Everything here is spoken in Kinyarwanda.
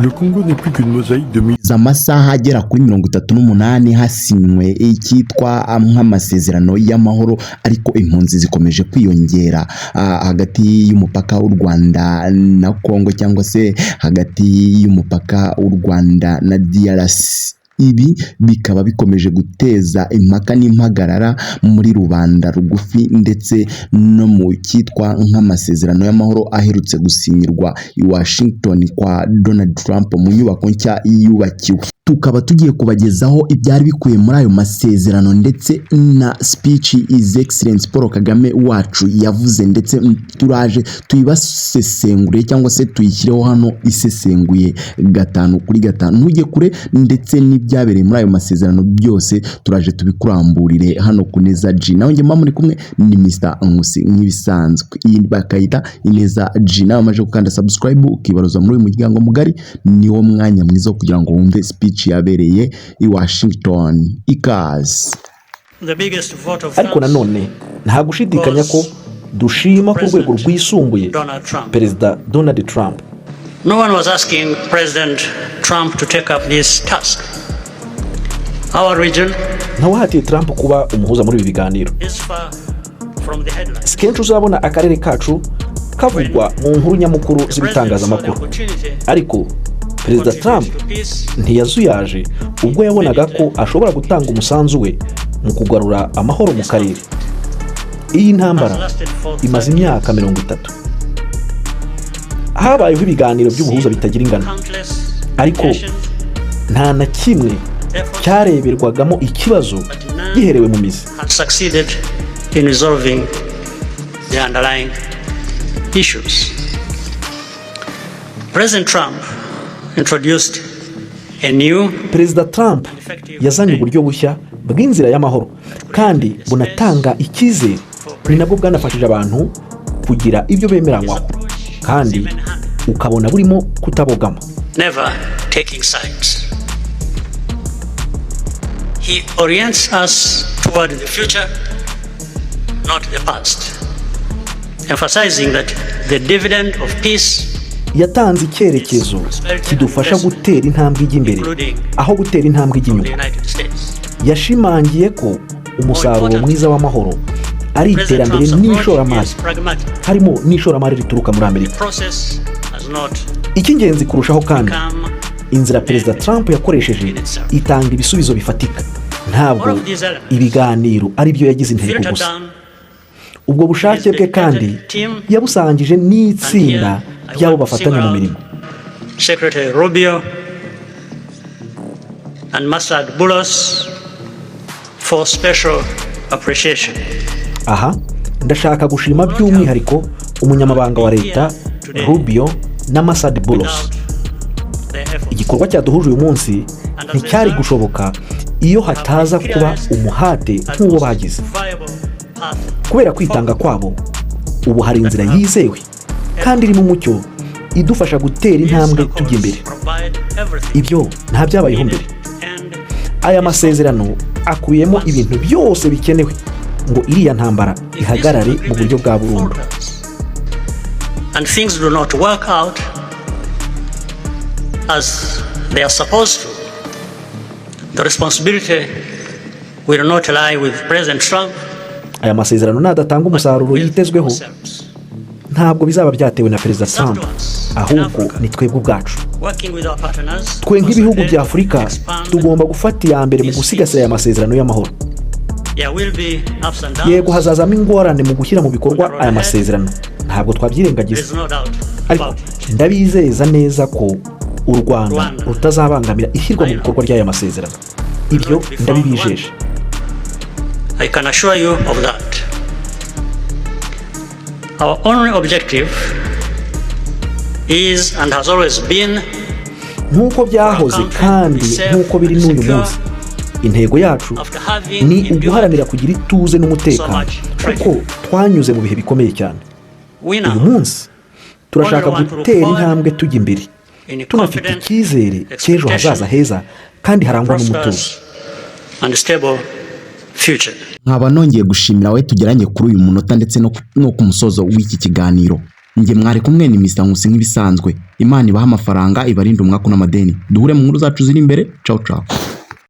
Le Congo n'est plus qu'une mosaïque de milliers Amasaha agera kuri 38 hasinywe icyitwa nk'amasezerano y'amahoro, ariko impunzi zikomeje kwiyongera hagati y'umupaka w'u Rwanda na Congo, cyangwa se hagati y'umupaka w'u Rwanda na DRC. Ibi bikaba bikomeje guteza impaka n'impagarara muri rubanda rugufi, ndetse no mu cyitwa nk'amasezerano y'amahoro aherutse gusinyirwa i Washington kwa Donald Trump mu nyubako nshya yubakiwe. Tukaba tugiye kubagezaho ibyari bikubiye muri ayo masezerano, ndetse na speech His Excellency Paul Kagame wacu yavuze, ndetse turaje tuyibasesengure cyangwa se tuyishyireho hano isesenguye gatanu kuri gatanu. Ntujye kure, ndetse n'ibyabereye muri ayo masezerano byose turaje tubikuramburire hano ku Neza G. Nawe njye muri kumwe ni Mr Nkusi nk'ibisanzwe, iyi bakayita Ineza G. Nawe amaze gukanda subscribe ukibaruza muri uyu muryango mugari, niwo mwanya mwiza wo kugira ngo wumve speech yabereye i Washington. Ikaze. Ariko nanone nta gushidikanya ko dushima ku rwego rwisumbuye Perezida Donald Trump. No one was asking President Trump to take up this task. Our region Ntawahatiye Trump kuba umuhuza muri ibi biganiro. is far from the headlines. Si kenshi uzabona akarere kacu kavugwa mu nkuru nyamukuru z'ibitangazamakuru, ariko Perezida Trump ntiyazuyaje ubwo yabonaga ko ashobora gutanga umusanzu we mu kugarura amahoro mu karere. Iyi ntambara imaze imyaka 30. Habayeho ibiganiro by'ubuhuza bitagira ingano, ariko nta na kimwe cyareberwagamo ikibazo giherewe mu mizi. Had succeeded in resolving the underlying issues. President Trump introduced a new Perezida Trump yazanye uburyo bushya bw'inzira y'amahoro kandi bunatanga icyizere. Ni nabwo bwanafashije abantu kugira ibyo bemeranywaho, kandi ukabona burimo kutabogama. Never taking sides. He orients us toward the future, not the past, emphasizing that the dividend of peace, Yatanze icyerekezo kidufasha gutera intambwe ijya imbere aho gutera intambwe ijya from the inyuma. United States. Yashimangiye ko umusaruro mwiza w'amahoro ari President iterambere Trump's approach n'ishoramari, is pragmatic. harimo n'ishoramari rituruka muri Amerika. Process has not Icy'ingenzi kurushaho kandi, come inzira Perezida Trump yakoresheje itanga ibisubizo bifatika. Ntabwo ibiganiro ari byo yagize intego filtered gusa. down. Ubwo bushake bwe kandi yabusangije n'itsinda ry'abo bafatanya mu mirimo. Secretary Rubio and Massad Boulos for special appreciation. Aha ndashaka gushima by'umwihariko umunyamabanga wa leta Rubio na Massad Boulos. Without their efforts. Igikorwa cyaduhuje uyu munsi nticyari gushoboka iyo hataza kuba umuhate nk'uwo bagize. Viable path. Kubera kwitanga kwabo, ubu hari inzira yizewe kandi irimo umucyo idufasha gutera intambwe tujya imbere. Provide everything Ibyo nta byabayeho mbere. and Aya masezerano akubiyemo ibintu byose bikenewe ngo iriya ntambara ihagarare mu buryo bwa burundu. And things do not work out as they are supposed to, the responsibility will not lie with President Trump, Aya masezerano nadatanga umusaruro with yitezweho, ourselves. ntabwo bizaba byatewe na Perezida Trump, ahubwo ni twebwe ubwacu. Working with our partners, Twe nk'ibihugu bya Afurika tugomba gufata iya mbere mu gusigasira aya masezerano y'amahoro. There will be ups and downs. Yego, hazazamo ingorane mu gushyira mu bikorwa aya masezerano, ntabwo twabyirengagiza, There's no doubt ariko about it. ndabizeza neza ko u Rwanda rutazabangamira ishyirwa mu bikorwa ry'aya masezerano. Ibyo ndabibijeje. I can assure you of that. Our only objective is and has always been Nk'uko byahoze kandi nk'uko biri n'uyu munsi, intego yacu ni uguharanira kugira ituze n'umutekano, kuko twanyuze mu bihe bikomeye cyane. we Uyu now munsi turashaka gutera intambwe tujya imbere, tunafite icyizere cy'ejo hazaza heza kandi harangwa n'umutuzo. prosperous and stable future. Nkaba nongeye gushimira we tugeranye kuri uyu munota ndetse no ku musozo w'iki kiganiro. Njye mwari kumwe ni Mr Nkusi nk'ibisanzwe. Imana ibaha amafaranga, ibarinde umwaku n'amadeni. Duhure mu nkuru zacu ziri imbere. Ciao ciao.